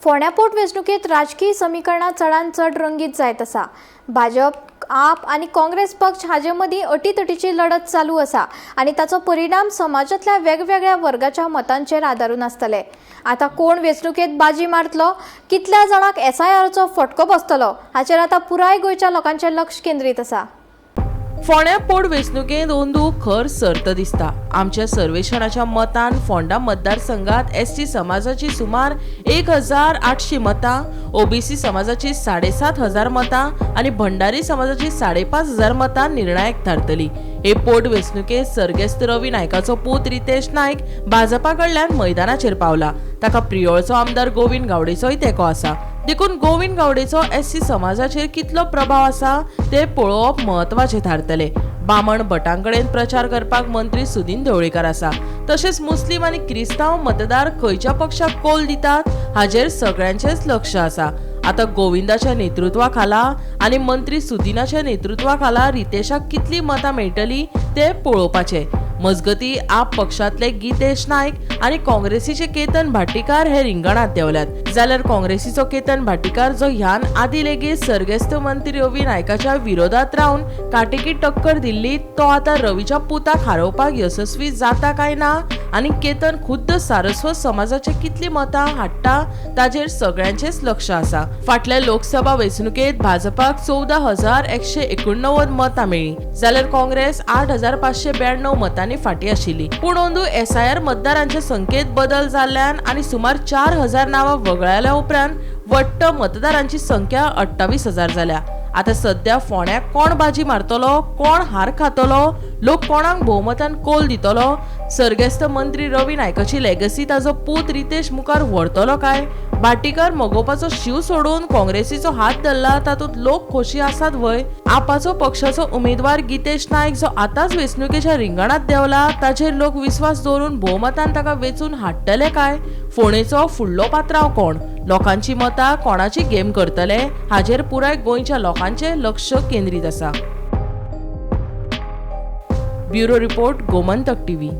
फोंड्या पोट वेंचणुकेंत राजकीय समीकरणां चडांत चड रंगीत जायत आसा. भाजप, आप आनी काँग्रेस पक्ष हाजे मदीं अटीतटीची लढत चालू आसा आनी ताचो परिणाम समाजांतल्या वेगवेगळ्या वर्गाच्या मतांचेर आदारून आसतले. आतां कोण वेंचणुकेंत बाजी मारतलो, कितल्या जाणांक एसआयआरचो फटको बसतलो हाचेर आतां पुराय गोंयच्या लोकांचें लक्ष केंद्रीत आसा. फोंड्या पोट वेंचणुकेंत अंदू खर सर्त दिसता. आमच्या सर्वेक्षणाच्या मतान फोंडा मतदारसंघात एसटी समाजाची सुमार 1800 मतां, ओबीसी समाजाची 7500 मतां आनी भंडारी समाजाची 5500 मतां निर्णायक थारतली. हे पोट वेंचणुकेंत सर्गेस्त रवी नायकाचो पूत रितेश नायक भाजपा कडल्यान मैदानाचेर पावला. ताका प्रियोळचो आमदार गोविंद गावडेचोय तेंको आसा. देखून गोविंद गावडेचो एससी समाजाचेर कितलो प्रभाव आसा ते पळोवप म्हत्वाचें थारतलें. बामण भटां कडेन प्रचार करपाक मंत्री सुदिन ढवळीकार आसा. तशेंच मुस्लीम आनी क्रिस्तांव मतदार खंयच्या पक्षाक कोल दितात हाजेर सगळ्यांचेच लक्ष आसा. आतां गोविंदाच्या नेतृत्वा खाला आनी मंत्री सुदिनाच्या नेतृत्वा खाला रितेशाक कितली मतां मेळटली ते पळोवपाचें. मजगती आप पक्षांतले गीतेश नायक आनी काँग्रेसीचे केतन भाटीकार हे रिंगणांत देंवल्यात. जाल्यार काँग्रेसीचो केतन भाटीकार जो ह्यान आदी लेगीत सर्गेस्त मंत्री रवी नायकाच्या विरोधात रावन काटेकी टक्कर दिल्ली तो आतां रवीच्या पुताक हारोवपाक यशस्वी जाता काय ना आनी केतन खुद्द सारस्वत समाजाचे कितली मतां हाडटा ताजेर सगळ्यांचेच लक्ष आसा. फाटल्या लोकसभा वेंचणुकेंत भाजपाक 14,189 मतां मेळ्ळीं, जाल्यार काँग्रेस 8592 मतांनी फाटीं आशिल्ली. पूण अंदू एसआयआर मतदारांचे संख्येत बदल जाल्ल्यान आनी सुमार 4000 नांवां वगळायल्या उपरांत वट्ट मतदारांची संख्या 28,000 जाल्या. आतां सद्या फोंड्याक कोण बाजी मारतलो, कोण हार खातलो, लोक कोणाक भोवमतान कोल दितलो, सर्गेस्त मंत्री रवी नायकाची लेगसी ताजो पूत रितेश मुखार व्हरतलो काय, भाटीकार मगोवपाचो शीव सोडून काँग्रेसीचो हात धरला तातूंत लोक खोशी आसात व्हय, आपाचो पक्षाचो उमेदवार गीतेश नायक जो आतांच वेंचणुकेच्या रिंगणांत देंवला ताचेर लोक विस्वास दवरून भोवमतान ताका वेंचून हाडटले काय, फोंडेचो फुडलो पात्रांव कोण, लोकांची मतां कोणाची गेम करतले हाजेर पुराय गोंयच्या लोकांचें लक्ष केंद्रीत आसा. Bureau report, Gomantak TV.